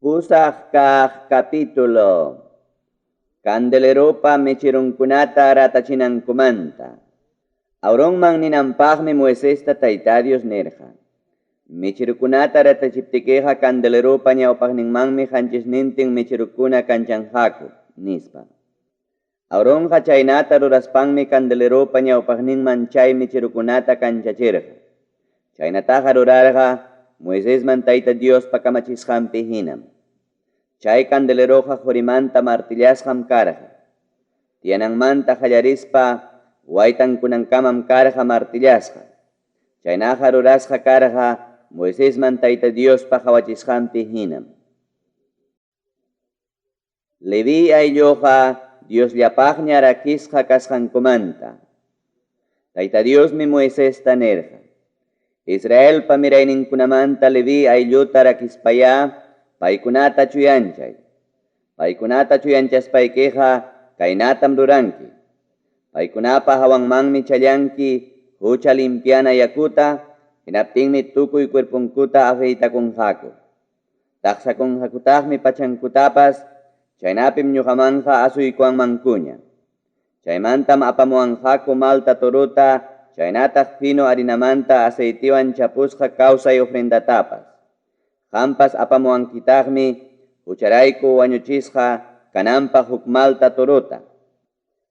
Pusaq kaq capítulo. Candeleropa mecheronkunata ratachinankumanta. Aaronman ninanpaqmi Moisesta Tayta Dios nirqa: Mecherokunata ratachiptikiqa candeleropa ñawpaqninmanmi qanchisnintin mecherokuna kanchanqaku, nispa. Aaronqa chaynata ruraspanmi candeleropa ñawpaqninman chay mecherokunata kanchachirqa. Chaynataqa rurarqa Moisesman Tayta Diospa kamachisqanpi hinam. Chay candeleroqa qorimanta martillasqam karqa. Tiyananmanta qallarispa waytankunankamam karqa martillasqa. Chaynaqa rurasqa karqa Moisesman Tayta Diospa qawachisqanpi hinam. Leví aylluqa Diosllapaqña rakisqa kasqankumanta. Tayta Diosmi Moisesta nirqa: Israelpa mirayninkunamanta Leví aylluta rakispayá paykunata chuyanchay. Paykunata chuyanchaspaykiqa kaynatam ruranki: Paykunapa hawanmanmi challanki hucha limpiana yakuta, hinaptinmi tukuy cuerponkuta afeitakunqaku. Taqsakunqakutaqmi pachankutapas, chaynapim ñuqamanqa asuykuwanmankuña. Chaymantam apamuwanqaku malta torota, chaynataq fino harinamanta aceitewan chapusqa kawsay ofrendatapas. Qampas apamuwankitaqmi hucharayku wañuchisqa kananpaq huk malta torota.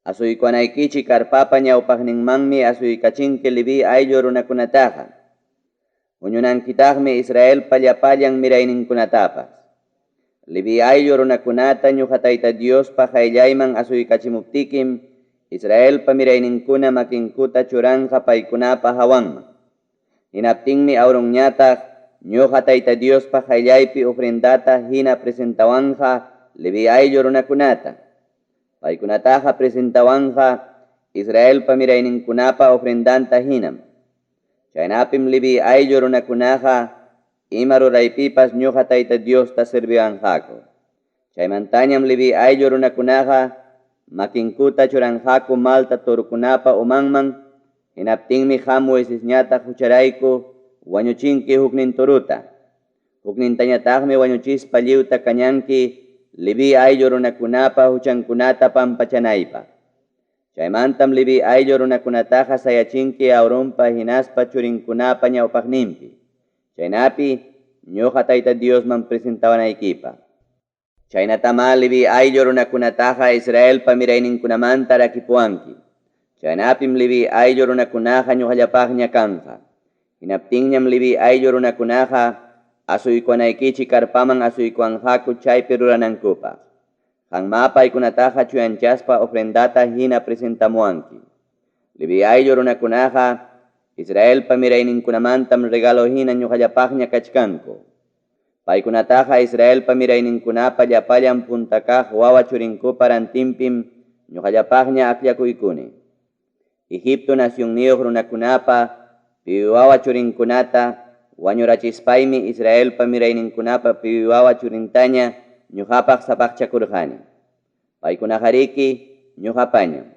Asuykuwanaykichik karpapa ñawpaqninmanmi asuykachinki Leví ayllu runakunataqa. Huñunankitaqmi Israelpa llapallan mirayninkunatapas. Leví ayllu runakunata ñuqa Tayta Diospa qayllayman asuykachimuptikim Israelpa mirayninkuna makinkuta churanqa paykunapa hawanman. Hinaptinmi Aaronñataq ñuqa Tayta Diospa qayllaypi ofrendata hina presentawanqa Leví ayllu runakunata. Paykunataqa presentawanqa Israelpa mirayninkunapa ofrendanta hinam. Chaynapim Leví ayllu runakunaqa ima ruraypipas ñuqa Tayta Diosta serviwanqaku. Chaymantañam Leví ayllu runakunaqa makinkuta churanqaku malta torokunapa umanman, hinaptinmi qam Moisesñataq hucharayku wañuchinki huknin torota. Huknintañataqmi wañuchispa lliwta kañanki Leví ayllu runakunapa huchankunata pampachanaypaq. Chaymantam Leví ayllu runakunataqa sayachinki Aaronpa hinaspa churinkunapa ñawpaqninpi, chaynapi ñuqa Tayta Diosman presentawanaykipaq. Chaynatamá Leví ayllu runakunataqa Israelpa mirayninkunamanta rakipuwanki. Chaynapim Leví ayllu runakunaqa ñuqallapaqña kanqa. Hinaptinñam Leví ayllu runakunaqa asuykuwanaykichik karpaman asuykuwanqaku chaypi ruranankupaq. Qanmá paykunataqa chuyanchaspa ofrendata hina presentamuwanki. Leví ayllu runakunaqa Israelpa mirayninkunamantam regalo hina ñuqallapaqña kachkanku. Paykunataqa Israelpa mirayninkunapa llapallan punta kaq wawa churinkupa rantinpim ñuqallapaqña akllakuykuni. Egipto nacionniyuq runakunapa piwi wawa churinkunata wañurachispaymi Israelpa mirayninkunapa piwi wawa churintaña ñuqapaq sapaqchakurqani. Paykunaqariki ñuqapañam.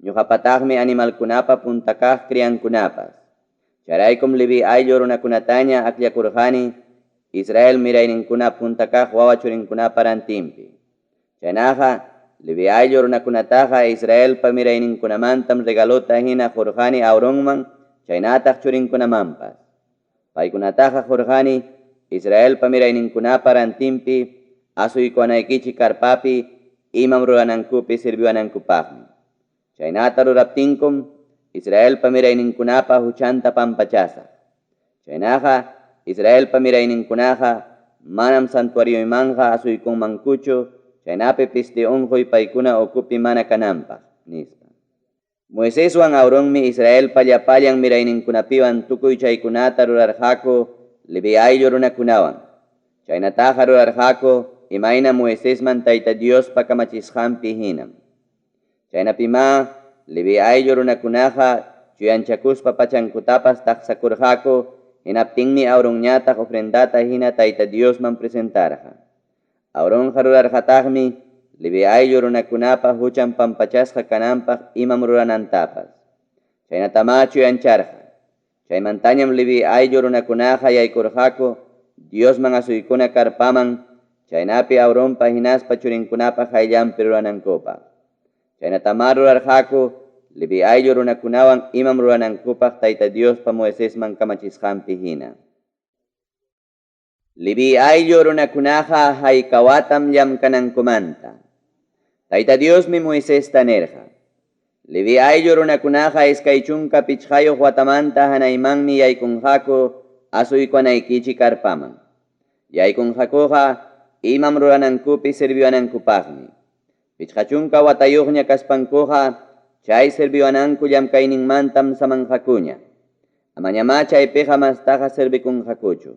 Ñuqapataqmi animalkunapa punta kaq criankunapas. Chayraykum Leví ayllu runakunataña akllakurqani Israel mirayninkuna punta kaq wawa churinkunapa rantinpi. Chaynaqa Leví ayllu runakunataqa Israelpa mirayninkunamantam regalota hina qurqani Aaronman chaynataq churinkunamanpas. Paykunataqa qurqani Israelpa mirayninkunapa rantinpi asuykuwanaykichik karpapi imam ruranankupi serviwanankupaqmi. Chaynata ruraptinkum Israelpa mirayninkunapa huchanta pampachasaq. Chaynaqa Israelpa mirayninkunaqa manam santuarioymanqa asuykunmankuchu chaynapi peste unquy paykuna ukupi mana kananpaq, nispa. Moiseswan Aaronmi Israelpa llapallan mirayninkunapiwan tukuy chaykunata rurarqaku Leví ayllu runakunawan. Chaynataqa rurarqaku imayna Moisesman Tayta Diospa kamachisqanpi hinam. Chaynapimá Leví ayllu runakunaqa chuyanchakuspa pachankutapas taqsakurqaku, hinaptinmi Aaronñataq ofrendata hina Tayta Diosman presentarqa. Aaronqa rurarqataqmi Leví ayllu runakunapa huchan pampachasqa kananpaq imam ruranantapas. Chaynatamá chuyancharqa. Chaymantañam Leví ayllu runakunaqa yaykurqaku Diosman asuykuna karpaman. chaynapi Aaronpa hinaspa churinkunapa qayllanpi ruranankupaq. Chaynatamá rurarqaku Leví ayllu runakunawan imam ruranankupaq Tayta Diospa Moisesman kamachisqanpi hina. Leví ayllu runakunaqa hayka watam llamkanankumanta. Tayta Diosmi Moisesta nirqa, Leví ayllu runakunaqa 25 watamanta hanaymanmi yaykunqaku asuykuwanaykichik karpaman. Yaykunqakuqa imam ruranankupi serviwanankupaqmi. 50 watayuqña kaspankuqa chay serviwananku llamkayninmantam samanqakuña. Amañamá chaypiqa mastaqa servikunqakuchu.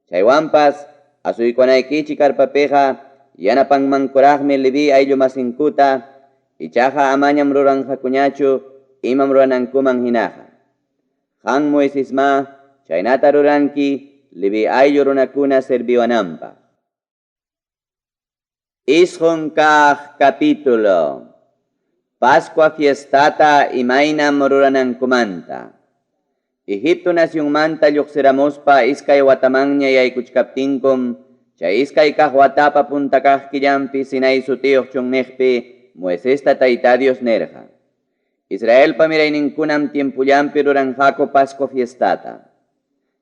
Chaywanpas asuykuwanaykichik karpapiqa yanapanmankuraqmi Leví ayllumasinkuta, ichaqa amañam ruranqakuñachu imam ruranankuman hinaqa. Qam Moisesmá chaynata ruranki Leví ayllu runakuna serviwananpaq. 9 kaq capítulo. Pascua fiestata imaynam ruranankumanta. Egipto nacionmanta lluqsiramuspa 2 watamanña yaykuchkaptinkum, chay 2 kaq watapa punta kaq killanpi Sinai sutiyuq chunniqpi Moisesta Tayta Dios nirqa: Israelpa mirayninkunam tiempollanpi ruranqaku Pascua fiestata.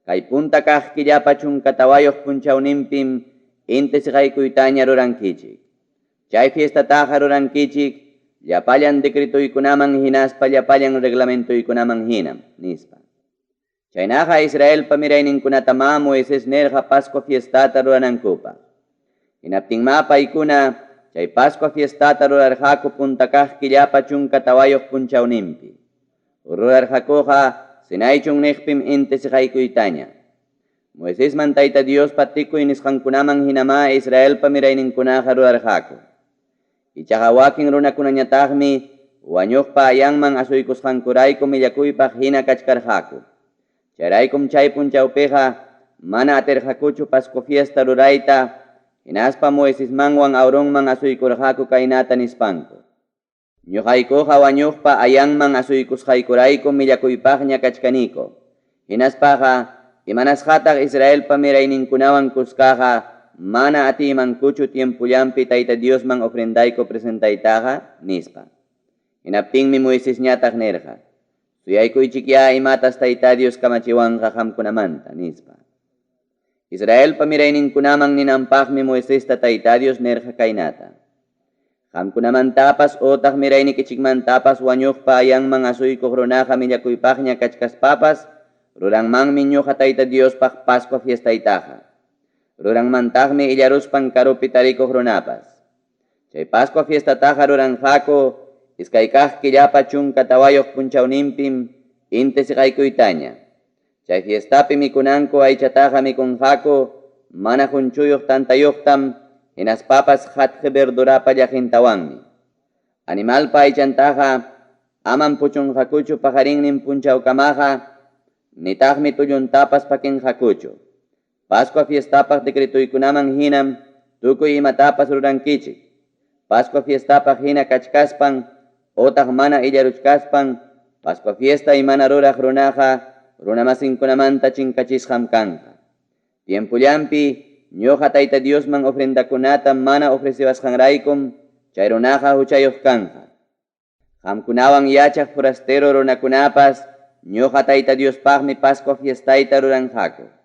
Kay punta kaq killapa 14 punchawninpim inti siqaykuytaña rurankichik. Chay fiestataqa rurankichik llapallan decretoykunaman hinaspa llapallan reglamentoykunaman hinam, nispa. Chaynaqa Israelpa mirayninkunatamá Moisés nirqa Pascua fiestata ruranankupaq. Hinaptinmá paykuna chay Pascua fiestata rurarqaku punta kaq killapa 14 punchawninpi. Rurarqakuqa Sinai chunniqpim inti siqaykuytaña. Moisesman Tayta Diospa tukuy nisqankunaman hinamá Israelpa mirayninkunaqa rurarqaku. Ichaqa wakin runakunañataqmi wañuqpa ayanman asuykusqankurayku millakuypaq hina kachkarqaku. Chayraykum chay punchawpiqa mana atirqakuchu Pascua fiesta rurayta, hinaspa Moisesmanwan Aaronman asuykurqaku kaynata nispanku: Ñuqaykuqa wañuqpa ayanman asuykusqaykurayku millakuypaqña kachkaniku. Hinaspaqa imanasqataq Israelpa mirayninkunawan kuskaqa mana atiymankuchu tiempollanpi Tayta Diosman ofrendayku presentaytaqa, nispa. Hinaptinmi Moisesñataq nirqa: Suyaykuychikyá imatas Tayta Dios kamachiwanqa qamkunamanta, nispa. Israelpa mirayninkunaman ninanpaqmi Moisesta Tayta Dios nirqa kaynata: Qamkunamantapas otaq miraynikichikmantapas wañuqpa ayanman asuykuq runaqa millakuypaqña kachkaspapas ruranmanmi ñuqa Tayta Diospaq Pascua fiestaytaqa. Ruranmantaqmi illaruspan karupi tarikuq runapas. Chay Pascua fiestataqa ruranqaku 2 kaq killapa 14 punchawninpim inti siqaykuytaña. Chay fiestapi mikunanku aychataqa mikunqaku mana qunchuyuq tantayuqtam hinaspapas qatqi verdurapa llaqintawanmi. Animalpa aychantaqa amam puchunqakuchu paqarinnin punchawkamaqa, nitaqmi tulluntapas pakinqakuchu. Pascua fiestapaq decretoykunaman hinam tukuy imatapas rurankichik. Pascua fiestapaq hina kachkaspan otaq mana illaruchkaspan Pascua fiesta imana ruraq runaqa runamasinkunamanta chinkachisqam kanqa. Tiempollanpi ñuqa Tayta Diosman ofrendakunata mana ofreciwasqanraykum chay runaqa huchayuq kanqa. Qamkunawan yachaq forastero runakunapas ñuqa Tayta Diospaqmi Pascua fiestayta ruranqaku.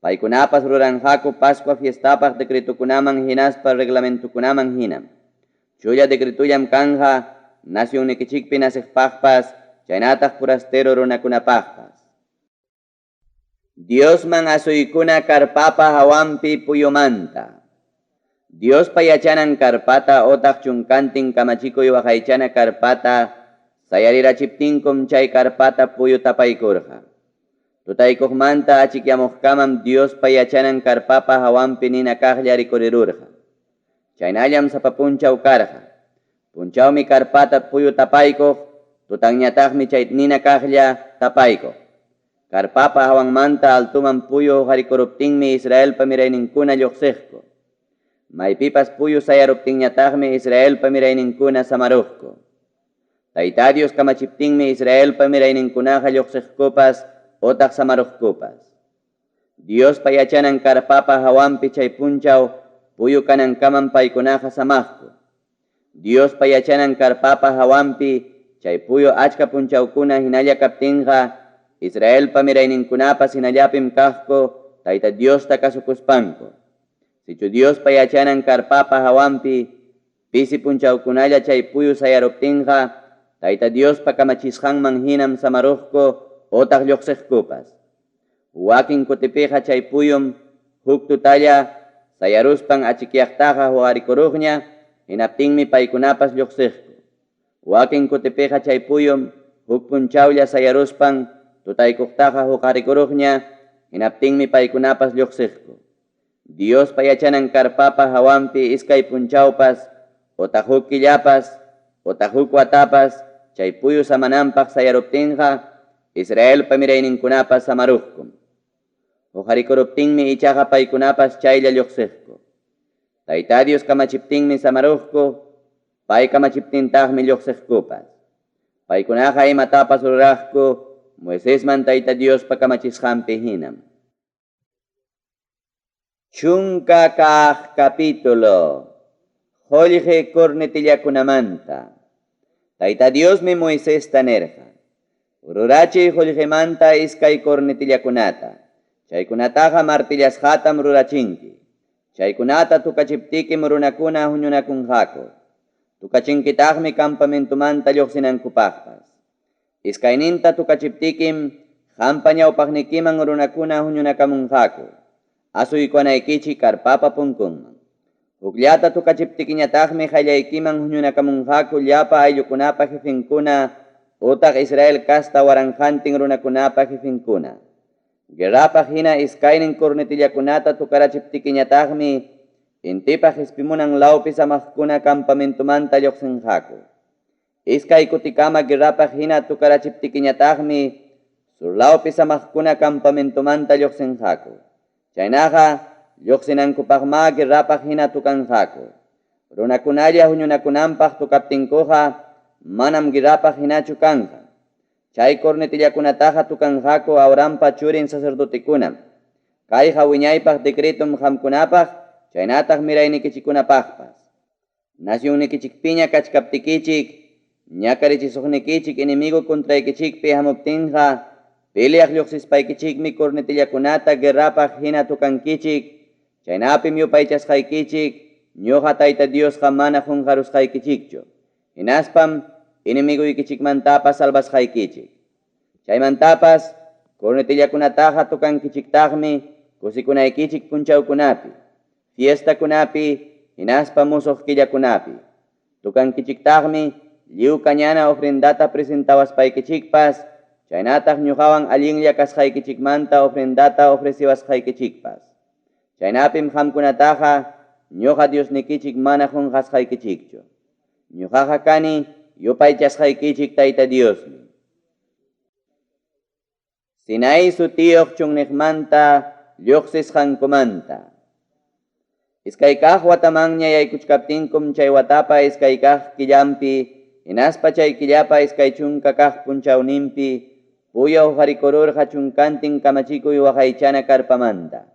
Paykunapas ruranqaku Pascua fiestapaq decretokunaman hinaspa reglamentokunaman hinam. Chulla decretollam kanja nacionnikichikpi naciqpaqpas chaynataq forastero runakunapaqpas. Diosman asuykuna karpapa hawanpi puyumanta. Diospa yachanan karpata otaq chunkantin kamachikuy waqaychana karpata sayarirachiptinkum chay karpata puyu tapaykurqa. Tutaykuqmanta achikyamuqkamam Diospa yachanan karpapa hawanpi nina kaqlla rikurirurqa. Chaynallam sapa punchaw karqa. Punchawmi karpata puyu tapaykuq, tutanñataqmi chay nina kaqlla tapaykuq. Karpapa hawanmanta altuman puyu huqarikuruptinmi Israelpa mirayninkuna lluqsiqku. Maypipas puyu sayaruptinñataqmi Israelpa mirayninkuna samaruqku. Tayta Dios kamachiptinmi Israelpa mirayninkunaqa lluqsiqkupas otaq samaruqkupas. Diospa yachanan karpapa hawanpi chay punchaw puyu kanankamam paykunaqa samaqku. Diospa yachanan karpapa hawanpi chay puyu achka punchawkuna hinalla kaptinqa Israelpa mirayninkunapas hinallapim kaqku Tayta Diosta kasukuspanku. Sichu Diospa yachanan karpapa hawanpi pisi punchawkunalla chay puyu sayaruptinqa Tayta Diospa kamachisqanman hinam samaruqku otaq lloqsiqkupas. Wakin kutipiqa chay puyum huk tutalla sayaruspan achikyaqtaqa huqarikuruqña, hinaptinmi paykunapas lloqsiqku. Wakin kutipiqa chay puyum huk punchawlla sayaruspan tutaykuqtaqa huqarikuruqña, hinaptinmi paykunapas lluqsiqku. Diospa yachanan karpapa hawanpi iskay punchawpas otaq huk killapas otaq huk watapas chay puyu samananpaq sayaruptinqa Israelpa mirayninkunapas samaruqkum. Huqarikuruptinmi ichaqa paykunapas chaylla lluqsiqku. Tayta Dios kamachiptinmi samaruqku, pay kamachiptintaqmi lluqsiqkupas. Paykunaqa imatapas ruraqku Moisesman Tayta Diospa kamachisqanpi hinam. Chunka kaq capítulo. Qollqe cornetillakunamanta. Tayta Diosmi Moisesta nirqa, Rurachiy qollqemanta iskay cornetillakunata, chaykunataqa martillasqatam rurachinki. Chaykunata tukachiptikim runakuna huñunakunqaku. Tukachinkitaqmi campamentomanta lloqsinankupaqpas. Iskayninta tukachiptikim qampa ñawpaqnikiman runakuna huñunakamunqaku, asuykuwanaykichik karpapa punkunman. Hukllata tukachiptikiñataqmi qayllaykiman huñunakamunqaku llapa ayllukunapa jefenkuna utaq Israel casta waranqantin runakunapa jefenkuna. Guerrapaq hina iskaynin cornetillakunata tukarachiptikiñataqmi intipa qespimunan lawpi samaqkuna campamentomanta lloqsinqaku. Iskay kutikama guerrapaq hina tukarachiptikiñataqmi sur lawpi samaqkuna campamentomanta lloqsinqaku. Chaynaqa, lloqsinankupaqmá guerrapaq hina tukanqaku. Runakunalla huñunakunanpaq tukaptinkuqa manam guerrapaq hinachu kanqa. Chay cornetillakunataqa tukanqaku Aaronpa churin sacerdotekunam. Kayqa wiñaypaq decretom qamkunapaq chaynataq miraynikichikkunapaqpas. Nacionnikichikpiña kachkaptikichik, ñakarichisuqnikichik enemigo contraykichikpi hamuptinqa, peleaq lluqsispaykichikmi cornetillakunata guerrapaq hina tocankichik, chaynapim yupaychasqaykichik, ñuqa Tayta Diosqa mana qunqarusqaykichikchu, hinaspam enemigoykichikmantapas salvasqaykichik. Chaymantapas, cornetillakunataqa tocankichiktaqmi kusikunaykichik punchawkunapi, fiestakunapi hinaspa musuq killakunapi. Tocankichiktaqmi lliw kañana ofrendata presentawaspaykichikpas, chaynataq ñuqawan allinlla kasqaykichikmanta ofrendata ofrecewasqaykichikpas. Chaynapim qamkunataqa ñuqa Diosnikichik mana qunqasqaykichikchu. Ñuqaqa kani yupaychasqaykichik Tayta Diosmi. Sinaí sutiyuq chunniqmanta lluqsisqankumanta. Iskay kaq watamanña yaykuchkaptinkum chay watapa iskay kaq killanpi hinaspa chay killapa 20 kaq punchawninpi puyu huqarikururqa chunkantin kamachikuy waqaychana karpamanta.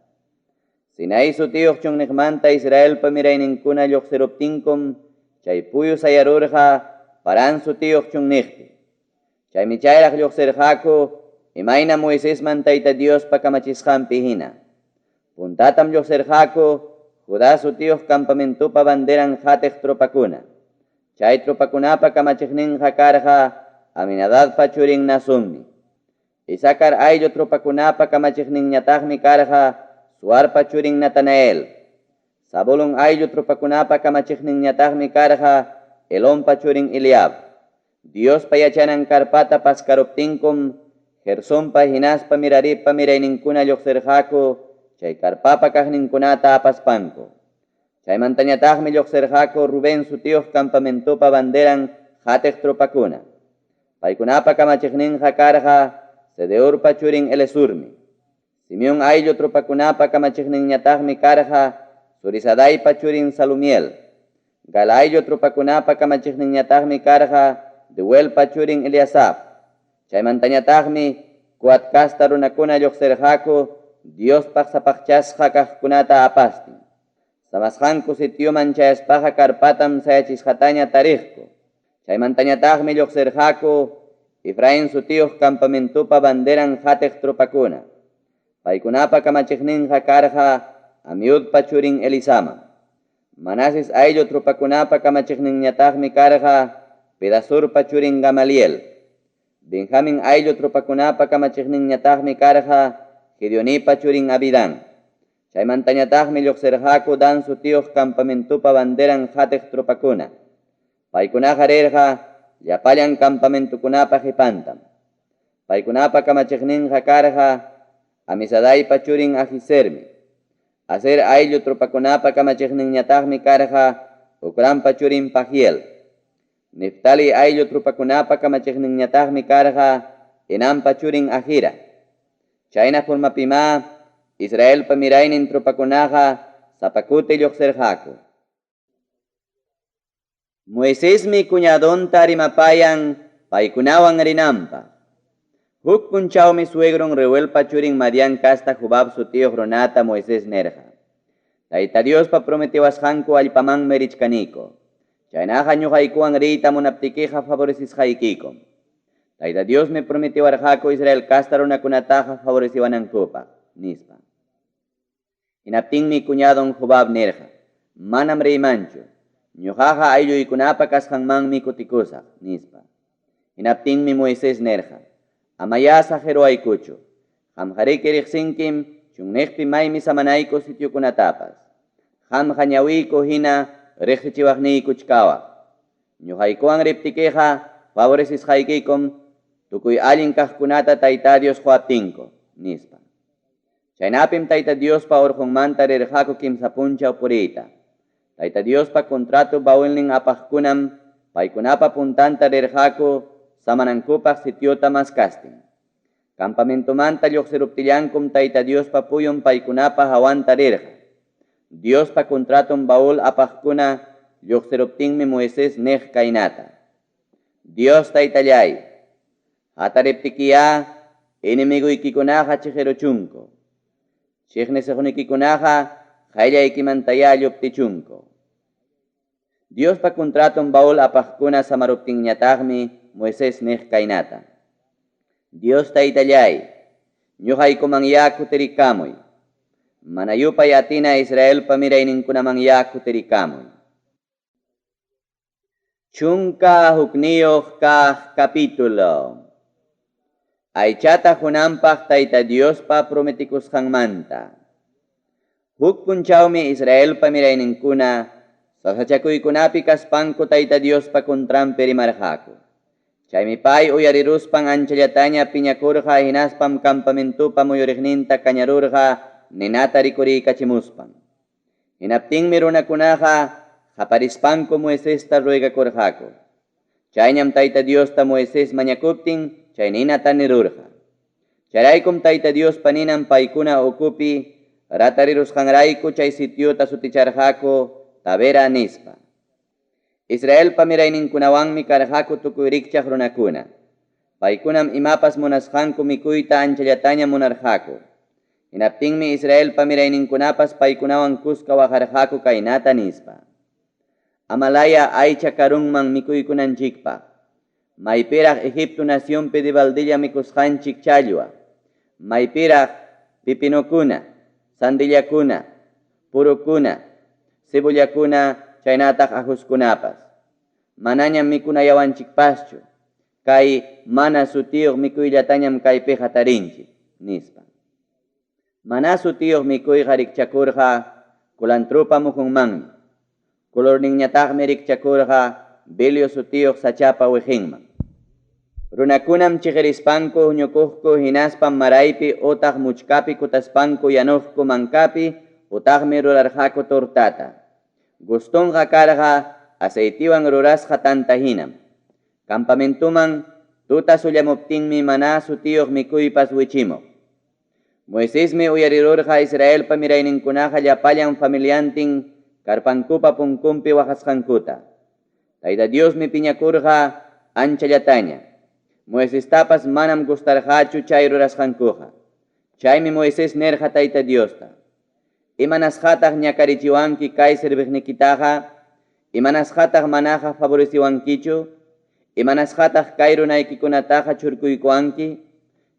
Sinaí sutiyuq chunniqmanta Israelpa mirayninkuna lluqsiruptinkum chay puyu sayarurqa Parán sutiyuq chunniqpi. Chaymi chayraq lluqsirqaku imayna Moisesman Tayta Diospa kamachisqanpi hina. Puntatam lluqsirqaku Judá sutiyuq campamentopa banderan qatiq tropakuna. Chay tropakunapa kamachiqninqa karqa Aminadabpa churin Nasonmi. Isacar ayllu tropakunapa kamachiqninñataqmi karqa Suarpa churin Natanael. Zabulón ayllu tropakunapa kamachiqninñataqmi karqa Helonpa churin Eliab. Diospa yachanan karpata paskaruptinkum Gersonpa hinaspa Meraripa mirayninkuna lluqsirqaku chay karpapa kaqninkunata apaspanku. Chaymantañataqmi lluqsirqaku Rubén sutiyuq campamentopa banderan qatiq tropakuna. Paykunapa kamachiqninqa karqa Sedeurpa churin Elesurmi. Simeón ayllu tropakunapa kamachiqninñataqmi karqa Zurisadaipa churin Salumiel. Gad ayllu tropakunapa kamachiqninñataqmi karqa Deuelpa churin Eliasaf. Chaymantañataqmi Coat casta runakuna lluqsirqaku Diospaq sapaqchasqa kaqkunata apastin. Samasqanku sitioman chayaspaqa karpatam sayachisqataña tariqku. Chaymantañataqmi lluqsirqaku Efraín sutiyuq campamentopa banderan qatiq tropakuna. Paykunapa kamachiqninqa karqa Amiudpa churin Elisama. Manases ayllu tropakunapa kamachiqninñataqmi karqa Pedasurpa churin Gamaliel. Benjamin ayllu tropakunapa kamachiqninñataqmi karqa Gedeonipa churin Abidán. Chaymantañataqmi lluqsirqaku Dan sutiyuq campamentopa banderan qatiq tropakuna. Paykunaqa rirqa llapallan campamentokunapa qipantam. Paykunapa kamachiqninqa karqa Amisadaipa churin Ahiezermi. Aser ayllu tropakunapa kamachiqninñataqmi karqa Ocranpa churin Pagiel. Neftali ayllu tropakunapa kamachiqninñataqmi karqa Enanpa churin Ahira. Chayna formapimá Israelpa miraynin tropakunaqa sapa kuti lluqsirqaku. Moisesmi cuñadonta rimapayan paykunawan rinanpaq. Huk punchawmi suegron Reuelpa churin Madián casta Jobab sutiyuq runata Moisés nirqa: Tayta Diospa prometiwasqanku allpamanmi richkaniku. Chaynaqa ñuqaykuwan riyta munaptikiqa favorecesqaykikum. Tayta Diosmi prometiwarqaku Israel casta runakunataqa favoreciwanankupaq, nispa. Hinaptinmi cuñadon Jobab nirqa: Manam riymanchu. Ñuqaqa aylluykunapa kasqanmanmi kutikusaq, nispa. Hinaptinmi Moisés nirqa: Amayá saqeruwaykuchu. Qamqariki riqsinkim chunniqpi maymi samanayku sitiokunatapas. Qamqa ñawiyku hina riqsichiwaqniykuchkawaq. Ñuqaykuwan riptikiqa favorecesqaykikum tukuy allin kaqkunata Tayta Dios quwaptinku, nispa. Chaynapim Tayta Diospa urqunmanta rirqaku kimsa punchaw puriyta. Tayta Diospa contrato baulnin apaqkunam paykunapa puntanta rirqaku samanankupaq sitiota maskastin. Campamentomanta lluqsiruptillankum Tayta Diospa puyun paykunapa hawanta rirqa. Diospa contraton baúl apaqkuna lluqsiruptinmi Moisés niq kaynata: Dios Taytallay, hatariptikiyá enemigoykikunaqa chiqiruchunku. Chiqnisuqnikikunaqa qayllaykimantayá lluptichunku. Diospa contraton baúl apaqkuna samaruptinñataqmi Moisés niq kaynata: Dios Taytallay, ñuqaykumanyá kutirikamuy. Mana yupay atina Israelpa mirayninkunamanyá kutirikamuy. 11 kaq capítulo. Aychata qunanpaq Tayta Diospa prometikusqanmanta. Huk punchawmi Israelpa mirayninkuna sasachakuykunapi kaspanku Tayta Diospa contranpi rimarqaku. Chaymi pay uyariruspan anchallataña piñakurqa hinaspam campamentopa muyuriqninta kañarurqa ninata rikuriykachimuspan. Hinaptinmi runakunaqa qaparispanku Moisesta ruegakurqaku. Chayñam Tayta Diosta Moisés mañakuptin chay ninata nirurqa. Chayraykum Tayta Diospa ninan paykuna ukupi ratarirusqanrayku chay sitiota suticharqaku Tabera nispa. Israelpa mirayninkunawanmi karqaku tukuy rikchaq runakuna. Paykunam imapas munasqanku mikuyta anchallataña munarqaku. Hinaptinmi Israelpa mirayninkunapas paykunawan kuska waqarqaku kaynata nispa: Amalaya aycha karunman mikuykunanchikpaq. Maypiraq Egipto nacionpi debaldilla mikusqanchik challwa. Maypiraq pepinokuna, sandillakuna, purukuna, cebollakuna chaynataq ajuskunapas. Manañam mikunayawanchikpaschu. Kay mana sutiyuq mikuyllatañam kaypiqa tarinchik, nispa. Mana sutiyuq mikuyqa rikchakurqa culantrupa muhunmanmi. Colorninñataqmi rikchakurqa belio sutiyuq sachapa wiqinman. Runakunam chiqirispanku huñukuqku hinaspam maraypi utaq muchkapi kutaspanku yanuqku mankapi utaqmi rurarqaku tortata. Gustonqa karqa aceitiwan rurasqa tanta hinam. Campamentoman tuta sullamuptinmi maná sutiyuq mikuypas wichimuq. Moisesmi uyarirurqa Israelpa mirayninkunaqa llapallan familiantin karpankupa punkunpi waqasqankuta. Tayta Diosmi piñakurqa anchallataña. Moisestapas manam gustarqachu chay rurasqankuqa. Chaymi Moisés nirqa Tayta Diosta: Imanasqataq ñakarichiwanki kay serviqnikitaqa? Imanasqataq manaqa favorecewankichu? Imanasqataq kay runaykikunataqa churkuykuwanki?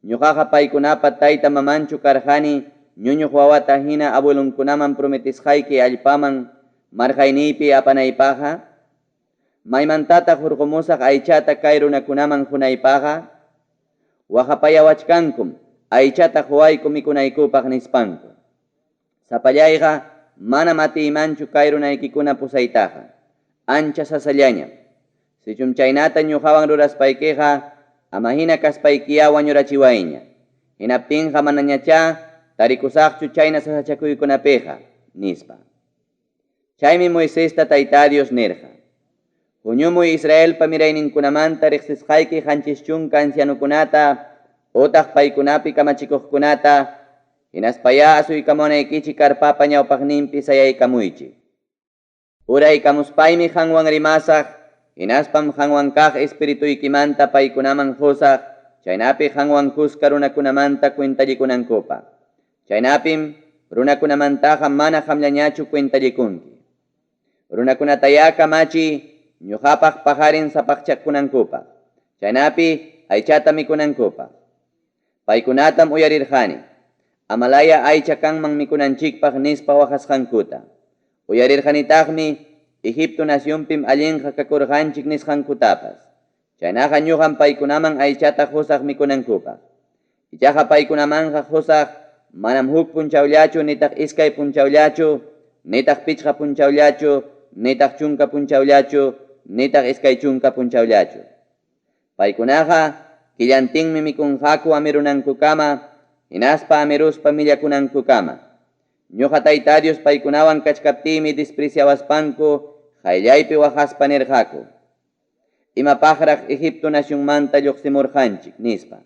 Ñoqaqa paykunapa tayta mamanchu karqani ñuñuq wawata hina abuelonkunaman prometesqayki allpaman marqayniypi apanaypaqqa? Maymantataq hurqumusaq aychata kay runakunaman qunaypaqqa? Waqapayawachkankum, aychata quwayku mikunaykupaq nispanku. Sapallayqa manam atiymanchu kay runaykikuna pusaytaqa, ancha sasallañam. Sichum chaynata ñuqawan ruraspaykiqa, ama hina kaspaykiyá wañurachiwayña. Hinaptinqa manañachá tarikusaqchu chayna sasachakuykunapiqa, nispa. Chaymi Moisesta Tayta Dios nirqa, Huñumuy Israelpa mirayninkunamanta riqsisqayki 70 ancianokunata otaq paykunapi kamachikuqkunata, hinaspayá asuykamunaykichik carpapa ñawpaqninpi sayaykamuychik. Uraykamuspaymi qanwan rimasaq, hinaspam qanwan kaq espirituykimanta paykunaman qosaq, chaynapi qanwan kuska runakunamanta cuentallikunankupaq. Chaynapim runakunamantaqa mana qamllañachu cuentallikunki. Runakunatayá kamachiy ñoqapaq paqarin sapaqchakunankupaq, chaynapi aychata mikunankupaq. Paykunatam uyarirqani, Amalaya aycha kanman mikunanchikpaq nispa waqasqankuta. Uyarirqanitaqmi, Egipto nacionpim allinqa kakurqanchik nisqankutapas. Chaynaqa ñoqam paykunaman aychata qosaq mikunankupaq. Ichaqa paykunamanqa qosaq manam huk punchawllachu nitaq iskay punchawllachu nitaq pichqa punchawllachu nitaq chunka punchawllachu nitaq 20 punchawllachu. Paykunaqa killantinmi mikunqaku amirunankukama hinaspa amiruspa millakunankukama. Ñoqa Tayta Dios paykunawan kachkaptiymi despreciawaspanku qayllaypi waqaspa nirqaku, Imapaqraq Egipto nacionmanta lloqsimurqanchik? nispa.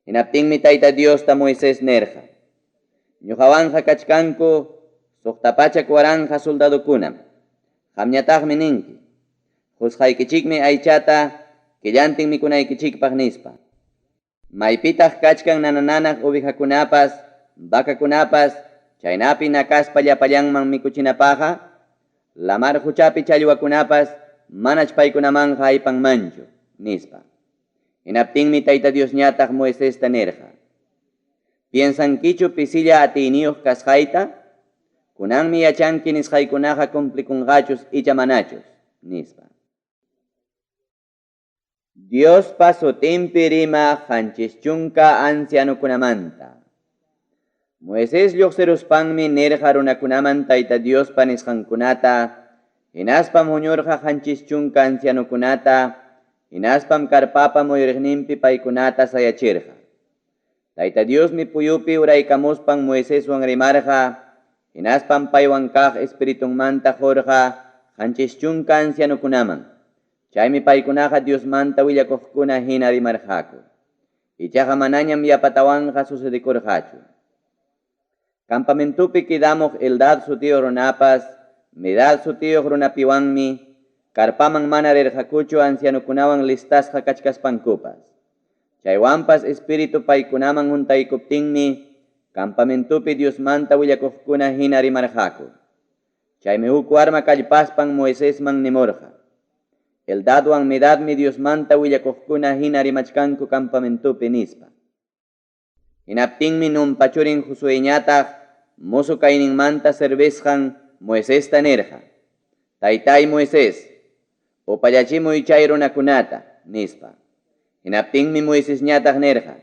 Hinaptinmi Tayta Diosta Moisés nirqa, Ñoqawanqa kachkanku 600,000 soldadokunam. Qamñataqmi ninki, Qosqaykichikmi aychata killantin mikunaykichikpaq nispa. Maypitaq kachkan nana-nanaq ovejakunapas, vacakunapas, chaynapi nakaspa llapallanman mikuchinapaqqa? Lamar qochapi challwakunapas manach paykunamanqa aypanmanchu, nispa. Hinaptinmi Tayta Diosñataq Moisesta nirqa, Piensankichu pisilla atiyniyuq kasqayta? Kunanmi yachanki nisqaykunaqa cumplikunqachus icha manachus, nispa. Diospa sutinpi rimaq 70 ancianokunamanta. Moisés lluqsiruspanmi nirqa runakunaman Tayta Diospa nisqankunata, hinaspam huñurqa 70 ancianokunata, hinaspam carpapa muyuriqninpi paykunata sayachirqa. Tayta Diosmi puyupi uraykamuspan Moiseswan rimarqa, hinaspam paywan kaq espiritunmanta qurqa 70 ancianokunaman. Chaymi paykunaqa Diosmanta willakuqkuna hina rimarqaku. Ichaqa manañam yapatawanqa sucedekurqachu. Campamentopi quedamuq Eldad sutiyuq runapas Medad sutiyuq runapiwanmi carpaman mana rirqakuchu ancianokunawan listasqa kachkaspankupas. Chaywanpas espíritu paykunaman huntaykuptinmi campamentopi Diosmanta willakuqkuna hina rimarqaku. Chaymi huk warma kallpaspan Moisesman nimurqa, Eldadwan Medadmi Diosmanta willakuqkuna hina rimachkanku campamentopi, nispa. Hinaptinmi Nunpa churin Josueyñataq mozo kayninmanta servisqan Moisesta nirqa, Taytáy Moisés, upallachimuy chay runakunata, nispa. Hinaptinmi Moisesñataq nirqa,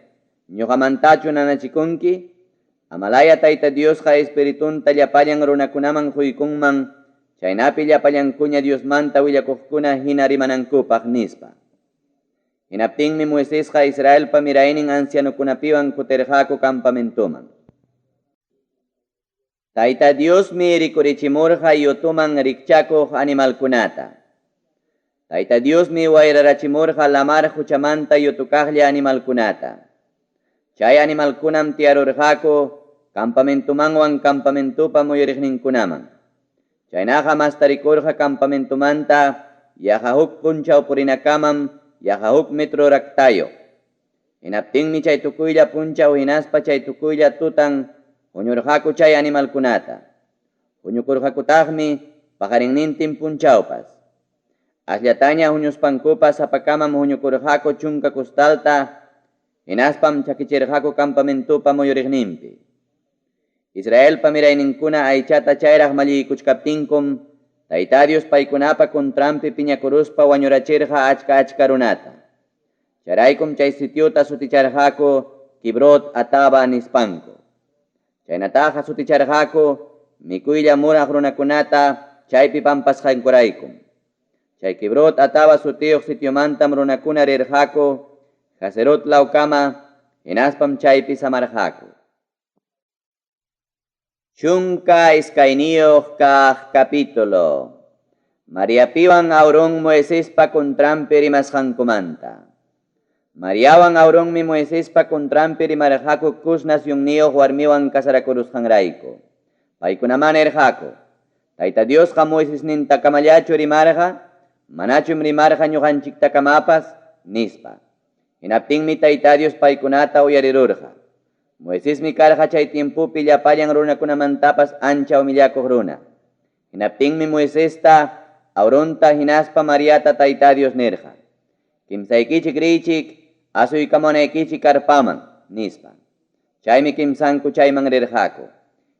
Ñoqamantachu nanachikunki? Amalaya Tayta Diosqa espiritunta llapallan runakunaman qoykunman, chaynapi llapallankuña Diosmanta willakuqkuna hina rimanankupaq, nispa. Hinaptinmi Moisesqa Israelpa miraynin ancianokunapiwan kutirqaku campamentoman. Tayta Diosmi rikurichimurqa yutuman rikchakuq animalkunata. Tayta Diosmi wayrarachimurqa lamar qochamanta yutukaqlla animalkunata. Chay animalkunam tiyarurqaku campamentomanwan campamentopa muyuriqninkunaman. Chaynaqa mastarikurqa campamentomanta yaqa huk punchaw purinakamam yaqa huk metro raktayuq. Hinaptinmi chay tukuylla punchaw hinaspa chay tukuylla tutan huñurqaku chay animalkunata. Huñukurqakutaqmi paqarinnintin punchawpas. Asllataña huñuspankupas sapakamam huñukurqaku chunka costalta, hinaspam chakichirqaku campamentopa muyuriqninpi. Israelpa mirayninkuna aychata chayraq malliykuchkaptinkum, Tayta Dios paykunapa contranpi piñakuruspa wañurachirqa achka-achka runata. Chayraykum chay sitiota suticharqaku Kibrot Hatava nispanku. Chaynataqa suticharqaku mikuylla munaq runakunata chaypi pampasqankuraykum. Chay Kibrot Hatava sutiyuq sitiomantam runakuna rirqaku Hazerot lawkama, hinaspam chaypi samarqaku. 12 kaq capítulo. Mariapiwan Aarón Moisespa contranpi rimasqankumanta. Mariawan Aaronmi Moisespa contranpi rimarqaku Cus nacionniyuq warmiwan casarakurusqanrayku. Paykunaman nirqaku: Tayta Diosqa Moisesnintakamallachu rimarqa, manachum rimarqa ñuqanchiktakamapas, nispa. Hinaptinmi Tayta Dios paykunata uyarirurqa. Moisesmi karqa chay tiempopi llapallan runakunamantapas ancha humillakuq runa. Hinaptinmi Moisesta, Aaronta hinaspa Mariata Tayta Dios nirqa: Kimsaykichik riychik, asuykamunaykichik karpaman, nispa. Chaymi kimsanku chayman rirqaku.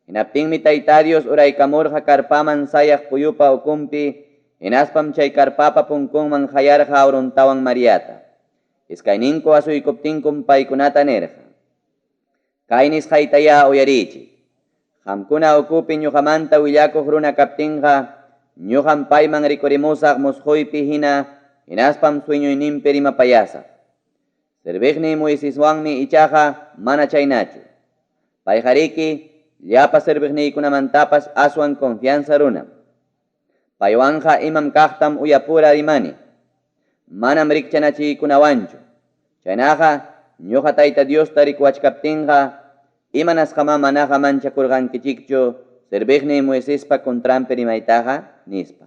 Hinaptinmi Tayta Dios uraykamurqa karpaman sayaq puyupa ukunpi, hinaspam chay karpapa punkunman qayarqa Aarontawan Mariata. Iskayninku asuykuptinkum paykunata nirqa: Kay nisqaytayá uyariychik. Qamkuna ukupi ñuqamanta willakuq runa kaptinqa, ñuqam payman rikurimusaq musquypi hina, hinaspam sueñoyninpi rimapayasaq. Serviqniy Moiseswanmi ichaqa mana chaynachu. Payqariki llapa serviqniykunamantapas aswan confianza runam. Paywanqa imam kaqtam uyapura rimani. Manam rikchanachiykunawanchu. Chaynaqa, ñuqa Tayta Diosta rikuwachkaptinqa, imanasqamá manaqa manchakurqankichikchu serviqniy Moisespa contranpi rimaytaqa, nispa.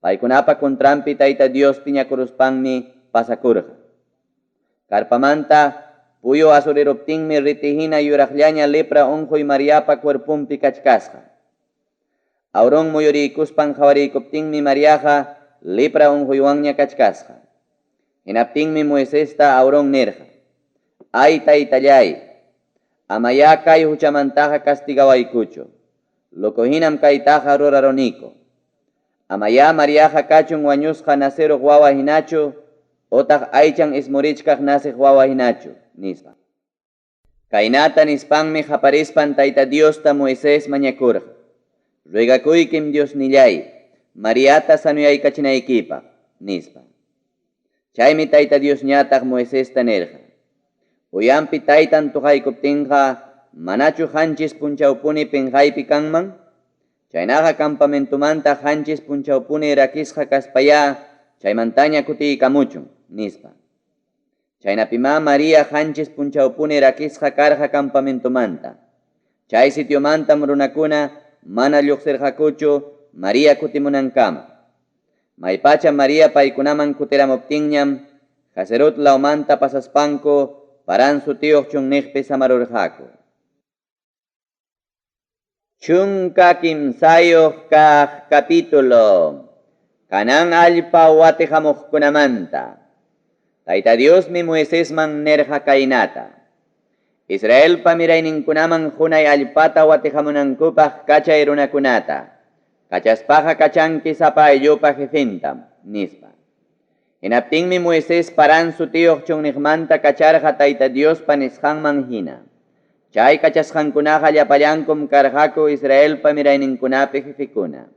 Paykunapa contranpi Tayta Dios piñakuruspanmi pasakurqa. Karpamanta puyu asuriruptinmi riti hina yuraqllaña lepra unquy Mariapa cuerponpi kachkasqa. Aarón muyuriykuspan qhawariykustinmi Mariaqa lepra unquywanña kachkasqa. Hinaptinmi Moisesta Aarón nirqa: Ay taytallay, amayá kay huchamantaqa castigawaykuchu. Loco hinam kaytaqa ruraruniku. Amayá Mariaqa kachun wañusqa naceruq wawa hinachu, otaq aychan ismurichkaq naciq wawa hinachu, nispa. Kaynata nispanmi qaparispan Tayta Diosta Moisés mañakurqa: Ruegakuykim Diosnillay, Mariata sanuyaykachinaykipaq, nispa. Chaymi Tayta Diosñataq Moisesta nirqa: Uyanpi taytan tuqaykuptinqa, manachu qanchis punchawpuni pinqaypi kanman? Chaynaqa campamentomanta qanchis punchawpuni rakisqa kaspayá chaymantaña kutiykamuchun, nispa. Chaynapimá María qanchis punchawpuni rakisqa karqa campamentomanta. Chay sitiomantam runakuna mana lluqsirqakuchu María kutimunankama. Maypacha María paykunaman kutiramuptinñam, Hazerot lawmanta pasaspanku Parán sutiyuq chunniqpi samarurqaku. 13 kaq capítulo. Canaán allpa watiqamuqkunamanta. Tayta Diosmi Moisesman nirqa kaynata: Israelpa mirayninkunaman qunay allpata watiqamunankupaq kachay runakunata. Kachaspaqa kachanki sapa ayllupa jefentam, nispa. Hinaptinmi Moisés Parán sutiyuq chunniqmanta kacharqa Tayta Diospa nisqanman hina. Chay kachasqankunaqa llapallankum karqaku Israelpa mirayninkunapi jefekuna.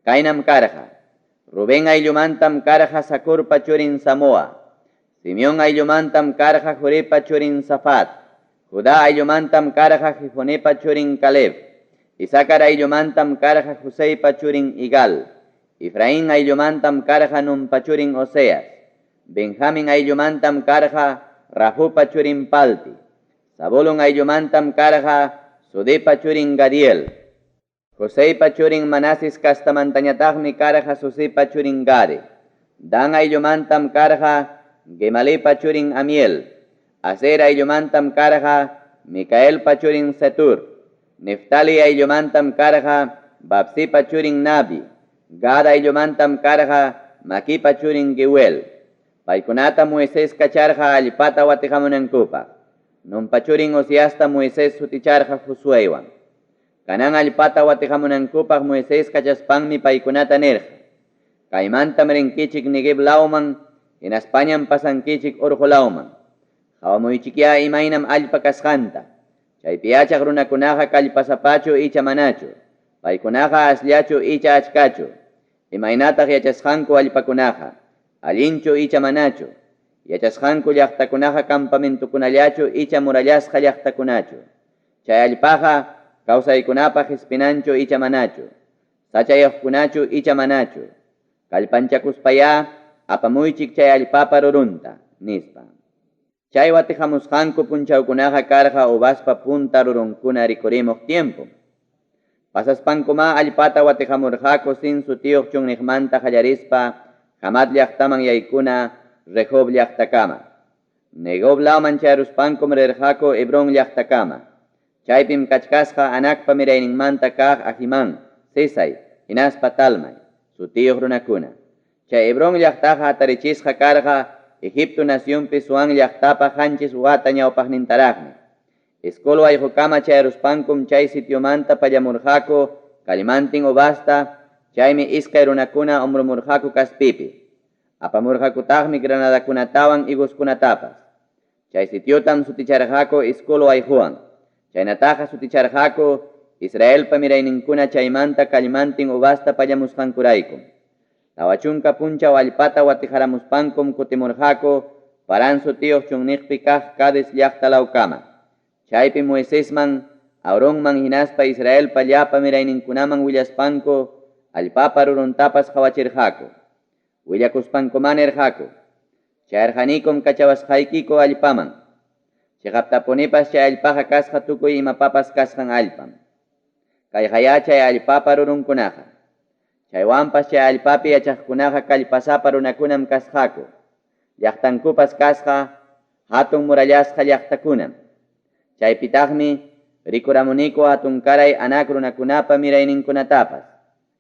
Kaynam karqa: Rubén ayllumantam karqa Zacurpa churin Samoa, Simeón ayllumantam karqa Joripa churin Safat, Judá ayllumantam karqa Jefonepa churin Caleb, Isacar ayllumantam karqa Joseypa churin Igal, Efraín ayllumantam karqa Nunpa churin Oseas, Benjamín ayllumantam karqa Rafupa churin Palti, Zabulón ayllumantam karqa Sudepa churin Gadiel, Joseypa churin Manases castamantañataqmi karqa Susipa churin Gade, Dan ayllumantam karqa Gemalipa churin Amiel, Aser ayllumantam karqa Micaelpa churin Setur, Neftali ayllumantam karqa Vapsipa churin Nabi. Gad ayllumantam karqa Maquipa churin Geuel. Paykunatam Moisés kacharqa allpata watiqamunankupaq. Nunpa churin Oseasta Moisés suticharqa Josueywan. Canaán allpata watiqamunankupaq Moisés kachaspanmi paykunata nirqa, Kaymantam rinkichik Neguev lawman, hinaspañam pasankichik orqo lawman. Qawamuychikyá imaynam allpa kasqanta. Chaypi yachaq runakunaqa kallpasapachu icha manachu? Paykunaqa asllachu icha achkachu? Imaynataq yachasqanku allpakunaqa? Allinchu icha manachu? Yachasqanku llaqtakunaqa campamentokunallachu icha murallasqa llaqtakunachu? Chay allpaqa kawsaykunapa qespinanchu icha manachu? Sachayuqkunachu icha manachu? Kallpanchakuspayá apamuychik chay allpapa rurunta, nispa. Chay watiqamusqanku punchawkunaqa karqa uvaspa punta rurunkuna rikurimuq tiempom. Pasaspankumá allpata watiqamurqaku Sin sutiyuq chunniqmanta qallarispa Hamat llaqtaman yaykuna Rehob llaqtakama. Negob lawman chayaruspankum rirqaku Hebrón llaqtakama. Chaypim kachkasqa Anacpa mirayninmanta kaq Ahimán, Sesai hinaspa Talmai sutiyuq runakuna. Chay Hebrón llaqtaqa hatarichisqa karqa Egipto nacionpi Zoán llaqtapa qanchis wata ñawpaqnintaraqmi. Escol wayqokama chayaruspankum chay sitiomanta pallamurqaku kallmantin uvasta, chaymi iskay runakuna hombromurqaku kaspipi. Apamurqakutaqmi granadakunatawan higoskunatapas. Chay sitiotam suticharqaku Escol wayqowan. Chaynataqa suticharqaku Israelpa mirayninkuna chaymanta kallmantin uvasta pallamusqankuraykum. 40 punchaw allpata watiqaramuspankum kutimurqaku Parán sutiyuq chunniqpi kaq Cades llaqta lawkama. Chaypim Moisesman, Aaronman hinaspa Israelpa llapa mirayninkunaman willaspanku allpapa ruruntapas qawachirqaku. Willakuspankumá nirqaku, Chayarqanikum kachawasqaykiku allpaman. Cheqaptapunipas chay allpaqa kasqa tukuy imapapas kasqan allpam. Kayqayá chay allpapa rurunkunaqa. Chaywanpas chay allpapi yachaqkunaqa kallpasapa runakunam kasqaku. Llaqtankupas kasqa hatun murallasqa llaqtakunam. Chaypitaqmi rikuramuniku hatunkaray Anac runakunapa mirayninkunatapas.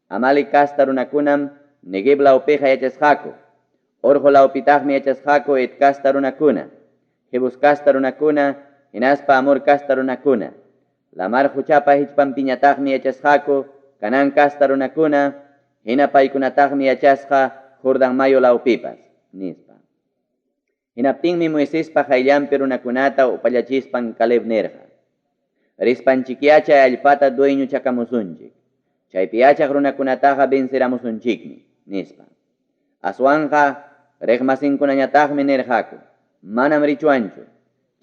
Amalec casta runakunam Neguev lawpiqa yachasqaku. Orqo lawpitaqmi yachasqaku Het casta runakuna, Jebus casta runakuna hinaspa Amor casta runakuna. Lamar qochapa hichpanpiñataqmi yachasqaku Canaán casta runakuna, hina paykunataqmi yachasqa Jordán mayu lawpipas, nispa. Hinaptinmi Moisespa qayllanpi runakunata upallachispan Caleb nirqa, Rispanchikyá chay allpata dueñochakamusunchik, chaypi yachaq runakunataqa venceramusunchikmi, nispa. Aswanqa riqmasinkunañataqmi nirqaku, Manam richuwanchu,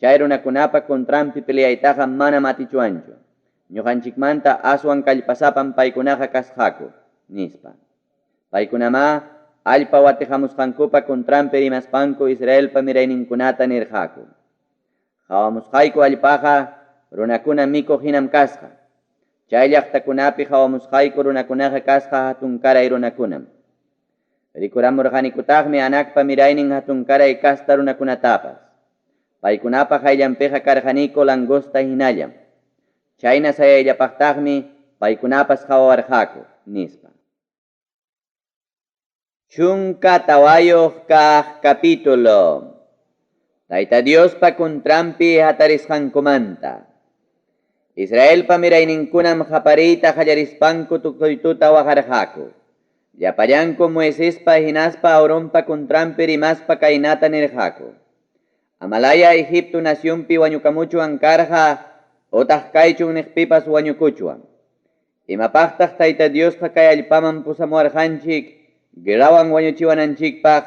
chay runakunapa contranpi peleaytaqa manam atichuwanchu, ñoqanchikmanta aswan kallpasapam paykunaqa kasqaku, nispa. Paykunamá allpa watiqamusqankupa contranpi rimaspanku Israelpa mirayninkunata nirqaku, Qawamusqayku allpaqa runakuna mikuq hinam kasqa. Chay llaqtakunapi qawamusqayku runakunaqa kasqa hatunkaray runakunam. Rikuramurqanikutaqmi Anacpa miraynin hatunkaray casta runakunatapas. Paykunapa qayllanpiqa karqaniku langosta hinallam. Chayna sayayllapaqtaqmi paykunapas qawawarqaku, nispa. 14 kaq capítulo. Tayta Diospa contranpi hatarisqankumanta. Israelpa mirayninkunam qapariyta qallarispanku tukuy tuta waqarqaku. Llapallankum Moisespa hinaspa Aaronpa contranpi rimaspa kaynata nirqaku, Amalaya Egipto nacionpi wañukamuchwan karqa otaq kay chunniqpipas wañukuchwan. Imapaqtaq Tayta Diosqa kay allpaman pusamuwarqanchik guerrawan wañuchiwananchikpaq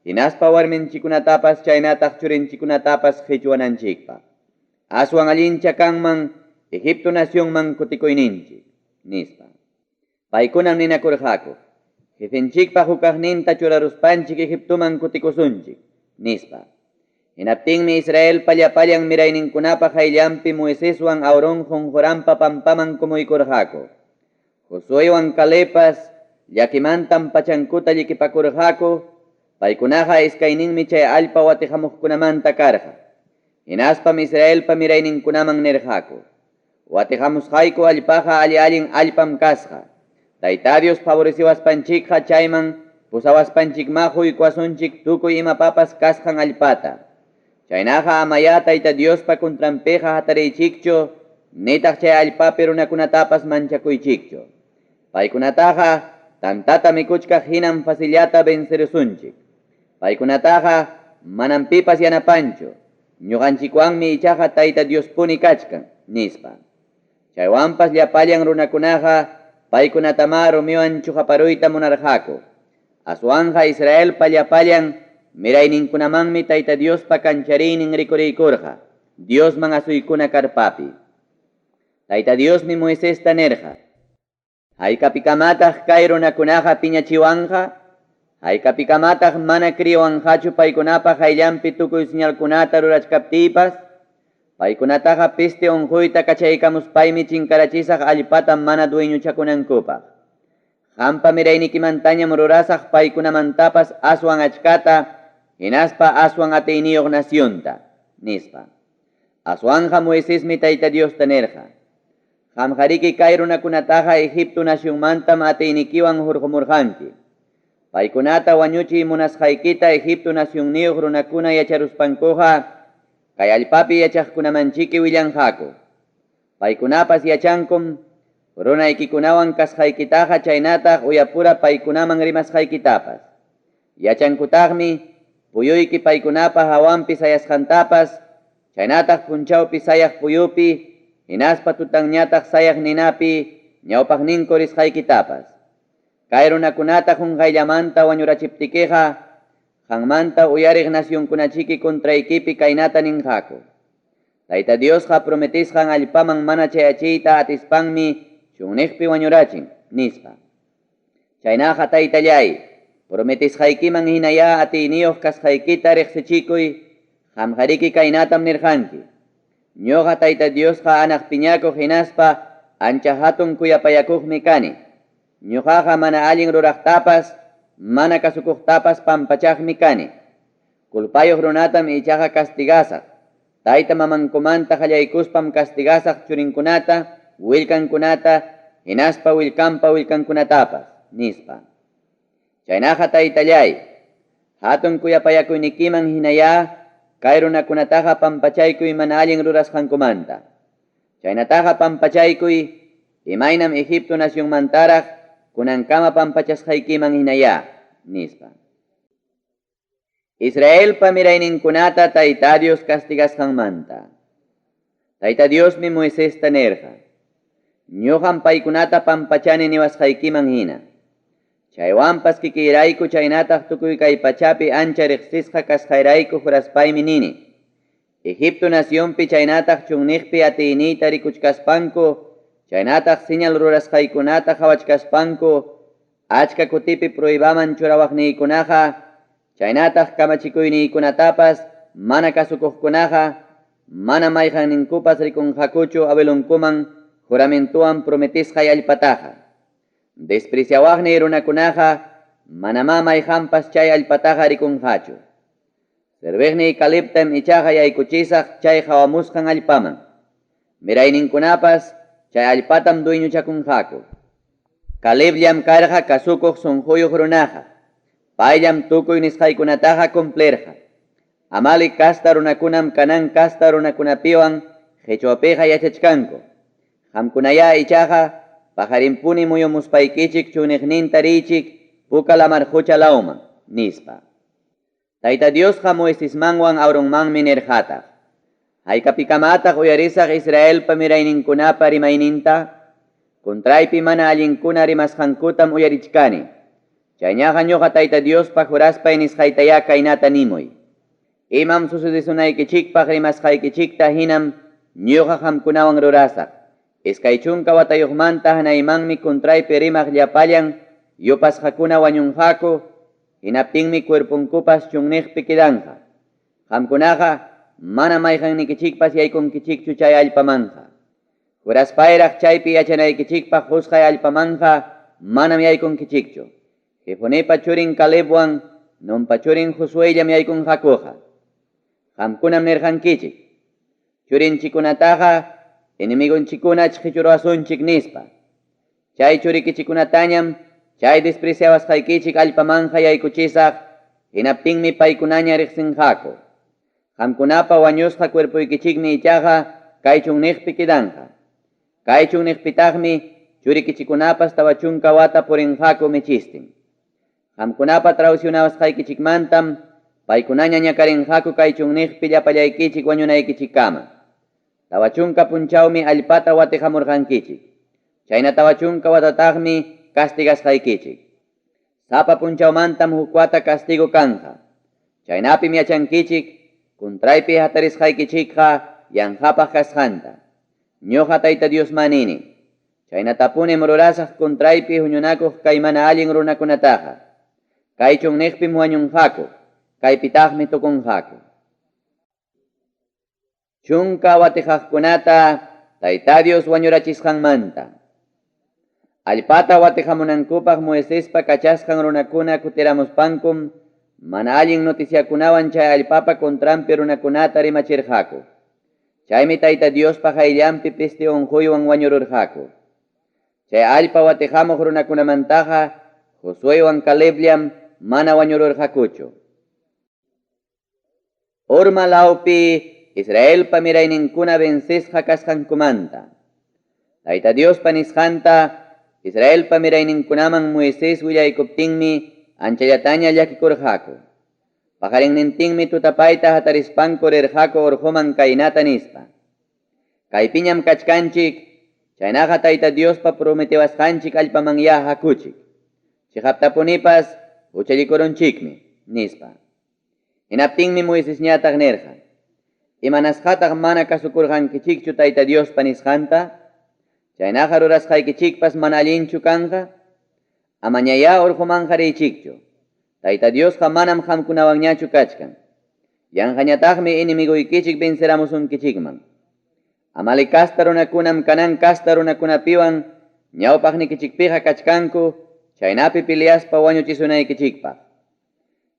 hinaspa warminchikkunatapas chaynataq churinchikkunatapas qechuwananchikpaq? Aswan allincha kanman Egipto nacionman kutikuyninchik, nispa. Paykunam ninakurqaku, Jefenchikpa hukaqninta churaruspanchik Egiptoman kutikusunchik, nispa. Hinaptinmi Israelpa llapallan mirayninkunapa qayllanpi Moiseswan Aarón qonqoranpa pampaman kumuykurqaku. Josueywan Calebpas llakimantam pachankuta llikipakurqaku, paykunaqa iskayninmi chay allpa watiqamuqkunamanta karqa. Hinaspam Israelpa mirayninkunaman nirqaku, Watiqamusqayku allpaqa alli-allin allpam kasqa. Tayta Dios favoreciwaspanchikqa chayman pusawaspanchikmá quykuwasunchik tukuy imapapas kasqan allpata. Chaynaqa amayá Tayta Diospa contranpiqa hatariychikchu nitaq chay allpapi runakunatapas manchakuychikchu. Paykunataqa tantata mikuchkaq hinam facillata vencerusunchik. Paykunataqa manam pipas yanapanchu, ñoqanchikwanmi ichaqa Tayta Diospuni kachkan, nispa. Chaywanpas llapallan runakunaqa paykunatamá rumiwan chuqaparuyta munarqaku. Aswanqa Israelpa llapallan mirayninkunamanmi Tayta Diospa kanchariynin rikuriykurqa, Diosman asuykuna karpapi. Tayta Diosmi Moisesta nirqa, Haykapikamataq kay runakunaqa piñachiwanqa? Haykapikamataq mana creewanqachu paykunapa qayllanpi tukuy señalkunata rurachkaptiypas? Paykunataqa peste onqoyta kachaykamuspaymi chinkarachisaq allpata mana dueñochakunankupaq. Qampa miraynikimantañam rurasaq paykunamantapas aswan achkata hinaspa aswan atiyniyuq nacionta, nispa. Aswanqa Moisesmi Tayta Diosta nirqa, Qamqariki kay runakunataqa Egipto nacionmantam atiynikiwan hurqumurqanki. Paykunata wañuchiy munasqaykita Egipto nacionniyuq runakuna yacharuspankuqa kay allpapi yachaqkunamanchiki willanqaku. Paykunapas yachankum runaykikunawan kasqaykitaqa chaynataq uyapura paykunaman rimasqaykitapas. Yachankutaqmi puyuyki paykunapa hawanpi sayasqantapas, chaynataq punchawpi sayaq puyupi hinaspa tutanñataq sayaq ninapi ñawpaqninku risqaykitapas. Kay runakunata qunqayllamanta wañurachiptikiqa, qanmanta uyariq nacionkunachiki contraykipi kaynata ninqaku, Tayta Diosqa prometesqan allpaman mana chayachiyta atispanmi chunniqpi wañurachin, nispa. Chaynaqa Taytalláy, prometesqaykiman hinayá atiyniyuq kasqaykita riqsichikuy, qamqariki kaynatam nirqanki, Ñuqa Tayta Diosqa anaq piñakuq hinaspa ancha hatun kuyapayakuqmi kani. Ñuqaqa mana allin ruraqtapas, mana kasukuqtapas pampachaqmi kani. Culpayuq runatam ichaqa castigasaq. Tayta mamankumanta qallaykuspam castigasaq churinkunata, willkankunata hinaspa willkanpa willkankunatapas, nispa. Chaynaqa Taytalláy, hatun kuyapayakuynikiman hinayá kay runakunataqa pampachaykuy mana allin rurasqankumanta. Chaynataqa pampachaykuy imaynam Egipto nacionmantaraq kunankama pampachasqaykiman hinayá, nispa. Israelpa mirayninkunata Tayta Dios castigasqanmanta. Tayta Diosmi Moisesta nirqa, Ñoqam paykunata pampachani niwasqaykiman hina. Chaywanpas kikiyrayku chaynataq tukuy kay pachapi ancha riqsisqa kasqayrayku juraspaymi nini, Egipto nacionpi chaynataq chunniqpi atiyniyta rikuchkaspanku chaynataq señal rurasqaykunata qawachkaspanku achka kutipi pruebaman churawaqniykunaqa chaynataq kamachikuyniykunatapas mana kasukuqkunaqa manam mayqanninkupas rikunqakuchu abuelonkuman juramentowan prometesqay allpataqa. Despreciawaqniy runakunaqa manamá mayqanpas chay allpataqa rikunqachu. Serviqniy Calebtam ichaqa yaykuchisaq chay qawamusqan allpaman. Mirayninkunapas chay allpatam dueñochakunqaku. Calebllam karqa kasukuq sunquyuq runaqa. Payllam tukuy nisqaykunataqa cumplirqa. Amalec casta runakunam Canaan casta runakunapiwan qechwapiqa yachachkanku. Qamkunayá ichaqa paqarinpuni muyumuspaykichik chunniqninta riychik Puka lamar qucha lawman, nispa. Tayta Diosqa Moisesmanwan Aaronmanmi nirqataq, Haykapikamataq uyarisaq Israelpa mirayninkunapa rimayninta? Contraypi mana allinkuna rimasqankutam uyarichkani. Chayñaqa ñoqa Tayta Diospa juraspay nisqaytayá kaynata nimuy, Imam sucedesunaykichikpaq rimasqaykichikta hinam ñoqa qamkunawan rurasaq. 20 watayuqmanta hanaymanmi contraypi rimaq llapallan yupasqakuna wañunqaku, hinaptinmi cuerponkupas chunniqpi quedanqa. Qamkunaqa manam mayqannikichikpas yaykunkichikchu chay allpamanqa. Juraspayraq chaypi yachanaykichikpaq qusqay allpamanqa manam yaykunkichikchu. Jefonepa churin Calebwan Nunpa churin Josueyllam yaykunqakuqa. Qamkunam nirqankichik, Churinchikkunataqa Enemigonchikkunach qechuruwasunchik nispa. Chay churikichikkunatañam chay despreciawasqaykichik allpamanqa yaykuchisaq, hinaptinmi paykunaña reqsinqaku. Qamkunapa wañusqa cuerpoykichikmi ichaqa kay chunniqpi quedanqa. Kay chunniqpitaqmi churikichikkunapas 40 wata purinqaku michistin. Qamkunapa traicionawasqaykichikmantam paykunaña ñakarinqaku kay chunniqpi llapallaykichik wañunaykichikkama. 40 punchawmi allpata watiqamurqankichik. Chayna 40 watataqmi castigasqaykichik. Sapa punchawmantam huk wata castigo kanqa. Chaynapim yachankichik contraypi hatarisqaykichikqa yanqapaq kasqanta. Ñuqa Tayta Diosmá nini. Chaynatapunim rurasaq contraypi huñunakuq kay mana allin runakunataqa. Kay chunniqpim wañunqaku, kaypitaqmi tukunqaku. 10 watiqaqkunata Tayta Dios wañurachisqanmanta. Allpata watiqamunankupaq Moisespa kachasqan runakuna kutiramuspankum mana allin noticiakunawan chay allpapa contranpi runakunata rimachirqaku. Chaymi Tayta Diospa qayllanpi peste unquywan wañururqaku. Chay allpa watiqamuq runakunamantaqa Josuewan Calebllam mana wañururqakuchu. Horma lawpi Israelpa mirayninkuna vencesqa kasqankumanta. Tayta Diospa nisqanta Israelpa mirayninkunaman Moisés willaykuptinmi anchallataña llakikurqaku. Paqarinnintinmi tutapayta hatarispanku rirqaku orqoman kaynata nispa: Kaypiñam kachkanchik, chaynaqa Tayta Diospa prometewasqanchik allpamanyá hakuchik. Cheqaptapunipas huchallikurunchikmi, nispa. Hinaptinmi Moisesñataq nirqa: Imanasqataq mana kasukurqankichikchu Tayta Diospa nisqanta? Chaynaqa rurasqaykichikpas mana allinchu kanqa? Amañayá orqomanqa riychikchu. Tayta Diosqa manam qamkunawanñachu kachkan. Yanqañataqmi enemigoykichik venceramusunkichikman. Amalec casta runakunam Canaán casta runakunapiwan ñawpaqnikichikpiqa kachkanku, chaynapi peleaspa wañuchisunaykichikpaq.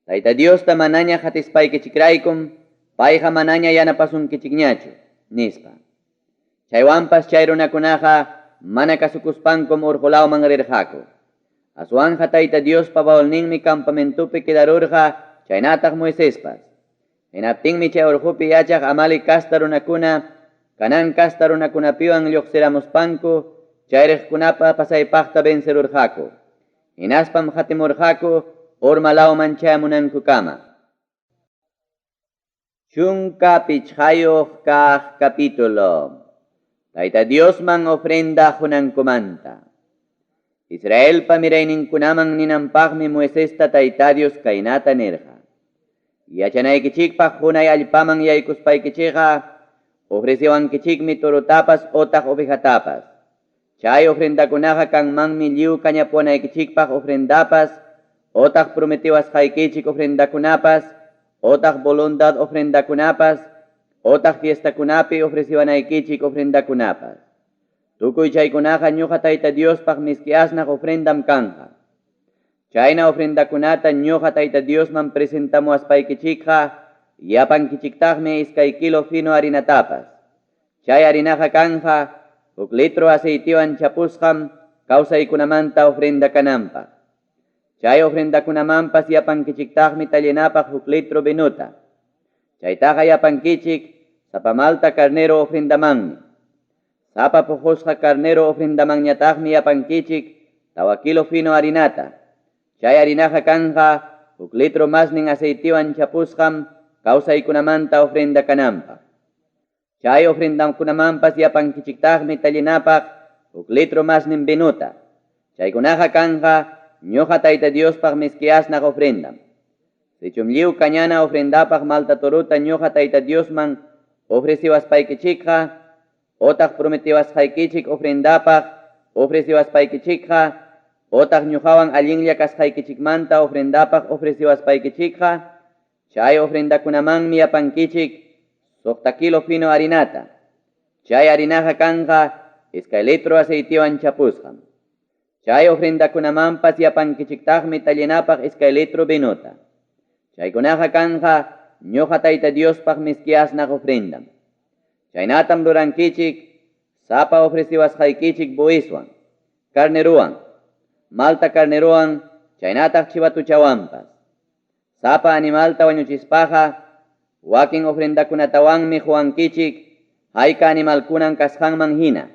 Tayta Diosta manaña qatispaykichikraykum payqa manaña yanapasunkichikñachu, nispa. Chaywanpas chay runakunaqa mana kasukuspankum orqo lawman rirqaku. Aswanqa Tayta Diospa baulninmi campamentopi quedarurqa chaynataq Moisespas. Hinaptinmi chay orqopi yachaq Amalec casta runakuna Canaán casta runakunapiwan lluqsiramuspanku chay riqkunapa pasaypaqta vencerurqaku. Hinaspam qatimurqaku Horma lawman chayamunankukama. 15 kaq capítulo. Tayta Diosman ofrenda qunankumanta. Israelpa mirayninkunaman ninanpaqmi Moisesta Tayta Dios kaynata nirqa: Yachanaykichikpaq qunay allpaman yaykuspaykichikqa ofrecewankichikmi torotapas otaq ovejatapas. Chay ofrendakunaqa kanmanmi lliw kañapuwanaykichikpaq ofrendapas, otaq prometewasqaykichik ofrendakunapas, otaq voluntad ofrendakunapas, otaq fiestakunapi ofrecewanaykichik ofrendakunapas. Tukuy chaykunaqa ñuqa Tayta Diospaq miski asnaq ofrendam kanqa. Chayna ofrendakunata ñuqa Tayta Diosman presentamuwaspaykichikqa yapankichiktaqmi 2 kilo fino harinatapas. Chay harinaqa kanqa 1 litro aceitewan chapusqam kawsaykunamanta ofrenda kananpaq. Chay ofrendakunamanpas yapankichiktaqmi tallinapaq 1 litro vinota. Chaytaqa yapankichik sapa malta carnero ofrendamanmi. Sapa puqusqa carnero ofrendamanñataqmi yapankichik 4 kilo fino harinata. Chay harinaqa kanqa 1 litro masnin aceitewan chapusqam kawsaykunamanta ofrenda kananpaq. Chay ofrendakunamanpas yapankichiktaqmi tallinapaq 1 litro masnin vinota. Chaykunaqa kanqa ñuqa Tayta Diospaq miski asnaq ofrendam. Sichum lliw kañana ofrendapaq malta torota ñuqa Tayta Diosman ofreciwaspaykichikqa, otaq prometewasqaykichik ofrendapaq ofreciwaspaykichikqa, otaq ñuqawan allinlla kasqaykichikmanta ofrendapaq ofreciwaspaykichikqa, chay ofrendakunamanmi yapankichik 6 kilo fino harinata. Chay harinaqa kanqa 2 litro aceitewan chapusqam. Chay ofrendakunamanpas yapankichiktaqmi tallinapaq 2 litro vinota. Chaykunaqa kanqa ñuqa Tayta Diospaq miski asnaq ofrendam. Chaynatam rurankichik Sapa ofrecewasqaykichik bueyeswan, carnerowan, malta carnerowan chaynataq chivatochawanpas. Sapa animalta wañuchispaqa wakin ofrendakunatawanmi qowankichik hayka animalkunan kasqanman hina.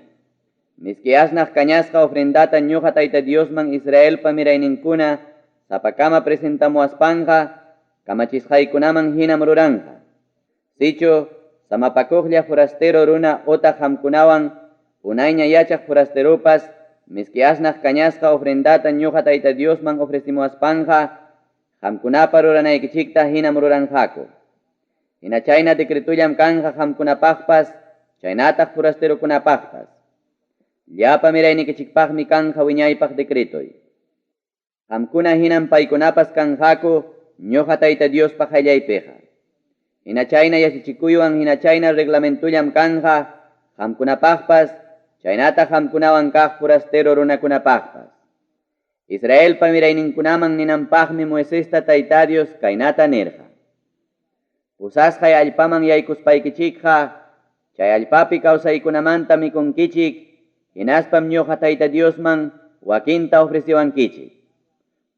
Miski asnaq kañasqa ofrendata ñoqa Tayta Diosman Israelpa mirayninkuna sapakama presentamuwaspanqa kamachisqaykunaman hinam ruranqa. Sichu samapakuqlla forastero runa otaq qamkunawan unayña yachaq forasteropas miski asnaq kañasqa ofrendata ñoqa Tayta Diosman ofrecimuwaspanqa qamkunapa ruranaykichikta hinam ruranqaku. Hina chayna decretollam kanqa qamkunapaqpas chaynataq forasterokunapaqpas. Llapa miraynikichikpaqmi kanqa wiñaypaq decretoy. Qamkuna hinam paykunapas kanqaku ñoqa Tayta Diospa qayllaypiqa. Hina chayna yachachikuywan hina chayna reglamentollam kanqa qamkunapaqpas chaynataq qamkunawan kaq forastero runakunapaqpas. Israelpa mirayninkunaman ninanpaqmi Moisesta Tayta Dios kaynata nirqa: Pusasqay allpaman yaykuspaykichikqa chay allpapi kawsaykunamanta mikunkichik hinaspam ñoqa Tayta Diosman wakinta ofrecewankichik.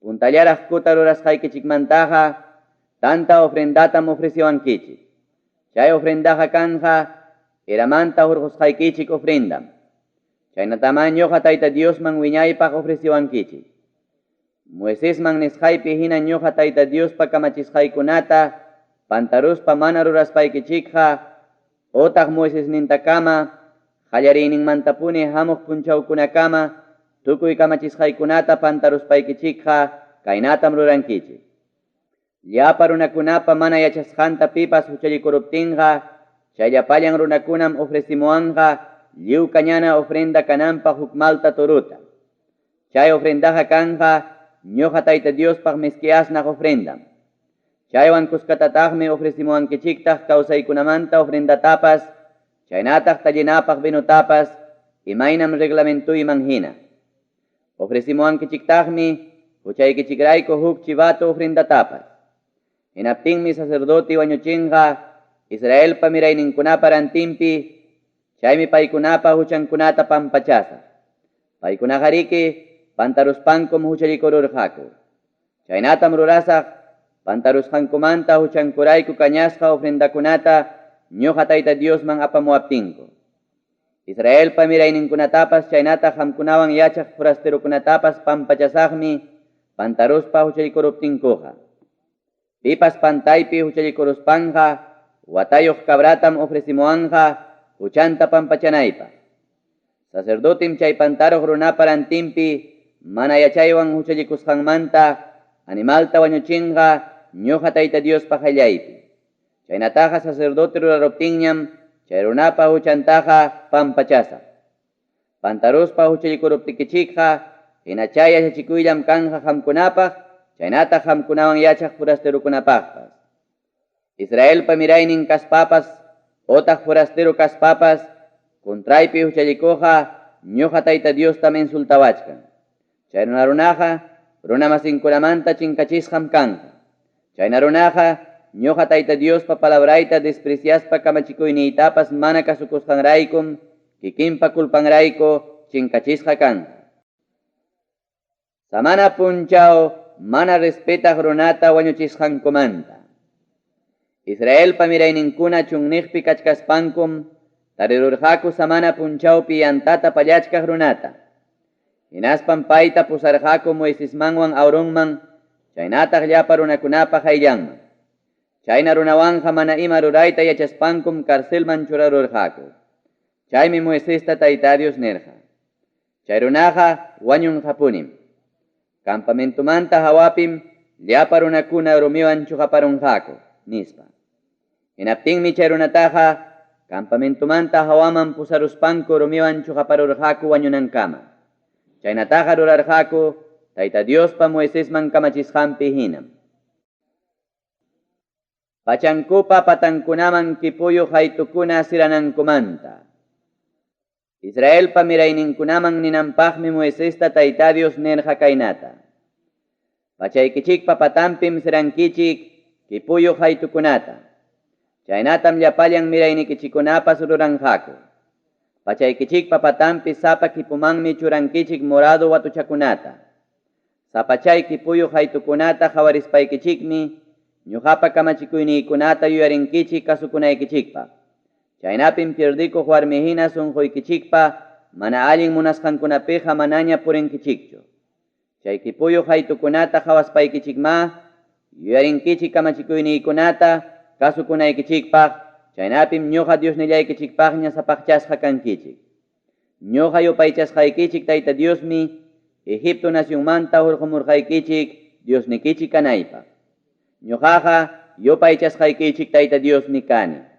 Puntallaraq kuta rurasqaykichikmantaqa tanta ofrendatam ofrecewankichik. Chay ofrendaqa kanqa eramanta hurqosqaykichik ofrendam. Chaynatamá ñoqa Tayta Diosman wiñaypaq ofrecewankichik. Moisesman nisqaypi hina ñoqa Tayta Diospa kamachisqaykunata pantaruspa mana ruraspaykichikqa otaq Moisesnintakama qallariyninmantapuni hamuq punchawkunakama tukuy kamachisqaykunata pantaruspaykichikqa kaynatam rurankichik. Llapa runakunapa mana yachasqanta pipas huchallikuruptinqa, chay llapallan runakunam ofrecimuwanqa lliw kañana ofrenda kananpaq huk malta torota. Chay ofrendaqa kanqa ñoqa Tayta Diospaq miski asnaq ofrendam. Chaywan kuskatataqmi ofrecimuwankichiktaq kawsaykunamanta ofrendatapas chaynataq tallinapaq vinotapas imaynam reglamentoyman hina. Ofrecimuwankichiktaqmi huchaykichikrayku huk chivato ofrendatapas. Hinaptinmi sacerdote wañuchinqa Israelpa mirayninkunapa rantinpi, chaymi paykunapa huchankunata pampachasaq. Paykunaqariki pantaruspankum huchallikururqaku. Chaynatam rurasaq pantarusqankumanta huchankurayku kañasqa ofrendakunata ñoqa Tayta Diosman apamuwaptinku. Israelpa mirayninkunatapas chaynataq qamkunawan yachaq forasterokunatapas pampachasaqmi pantaruspa huchallikuruptinkuqa. Pipas pantaypi huchallikuruspanqa watayuq cabratam ofrecimuwanqa huchanta pampachanaypaq. Sacerdotem chay pantaruq runapa rantinpi mana yachaywan huchallikusqanmanta animalta wañuchinqa ñoqa Tayta Diospa qayllaypi. Chaynataqa sacerdote ruraruptinñam chay runapa huchantaqa pampachasaq. Pantaruspa huchallikuruptikichikqa hina chay yachachikuyllam kanqa qamkunapaq chaynataq qamkunawan yachaq forasterokunapaqpas. Israelpa miraynin kaspapas otaq forastero kaspapas contraypi huchallikuqqa ñoqa Tayta Diostam insultawachkan. Chay runaqa runamasinkunamanta chinkachisqam kanqa. Chayna runaqa ñoqa Tayta Diospa palabrayta despreciaspa kamachikuyniytapas mana kasukusqanraykum kikinpa culpanrayku chinkachisqa kanqa. Samana punchaw mana respetaq runata wañuchisqankumanta. Israelpa mirayninkuna chunniqpi kachkaspankum tarirurqaku samana punchawpi yantata pallachkaq runata. Hinaspam payta pusarqaku Moisesmanwan Aaronman chaynataq llapa runakunapa qayllanman. Chayna runawanqa mana ima rurayta yachaspankum carcelman churarurqaku. Chaymi Moisesta Tayta Dios nirqa: Chay runaqa wañunqapunim. Campamentomanta hawapim llapa runakuna rumiwan chuqaparunqaku, nispa. Hinaptinmi chay runataqa campamentomanta hawaman pusaruspanku rumiwan chuqaparurqaku wañunankama. Chaynataqa rurarqaku Tayta Diospa Moisesman kamachisqanpi hinam. Pachankupa patankunaman kipuyuq qaytukuna siranankumanta. Israelpa mirayninkunaman ninanpaqmi Moisesta Tayta Dios nirqa kaynata: Pachaykichikpa patanpim sirankichik kipuyuq qaytukunata. Chaynatam llapallan miraynikichikkunapas ruranqaku. Pachaykichikpa patanpi sapa kipumanmi churankichik morado watuchakunata. Sapa chay kipuyuq qaytukunata qawarispaykichikmi ñoqapa kamachikuyniykunata yuyarinkichik kasukunaykichikpaq. Chaynapim pierdikuq warmi hina sonqoykichikpa mana allin munasqankunapiqa manaña purinkichikchu. Chay kipuyuq qaytukunata qawaspaykichikmá yuyarinkichik kamachikuyniykunata kasukunaykichikpaq, chaynapim ñoqa Diosnillaykichikpaqña sapaqchasqa kankichik. Ñoqa yupaychasqaykichik Tayta Diosmi Egipto nacionmanta hurqomurqaykichik Diosnikichik kanaypaq. Ñoqaqa yupaychasqaykichik Tayta Diosmi kani.